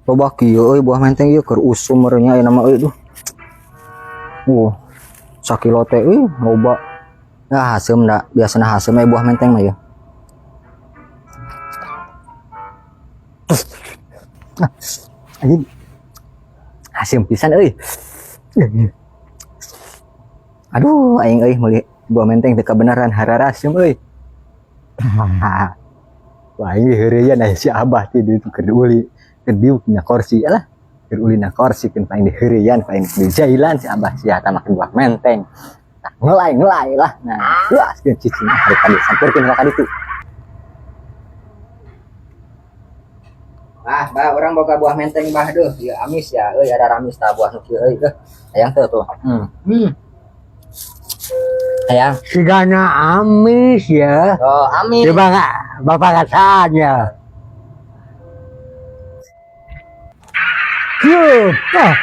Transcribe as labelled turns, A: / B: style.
A: Loba kieu euy buah menteng ieu keur usum meureun nya ayeuna mah euy duh. Sakilo teh euy loba. Nah, haseum da, biasana haseum we buah menteng mah ya. Ah, anjing. Haseum pisan euy. Aduh, aing euy meuli buah menteng teu kabeneran hararaseum euy. Wah, aing heureuyan aya si Abah ti ditu keur uli, keur diuk nya kursi alah. Keur uli na kursi keun paing diheureuyan, paing dijailan si Abah sia tah make buah menteng. Nah, ngelai-ngelai lah. Nah, wah, sieun cicing hari tadi sampeurkeun ka ditu. Bah, bah, orang boga buah menteng bah deuh, ieu amis ya, euy ada ramis tah buah nu kieu euy deuh. Hayang teu tuh. Hayang.
B: Sigana amis ya.
A: Oh, amis.
B: Coba nggak bapak rasanya. Yuh, ah,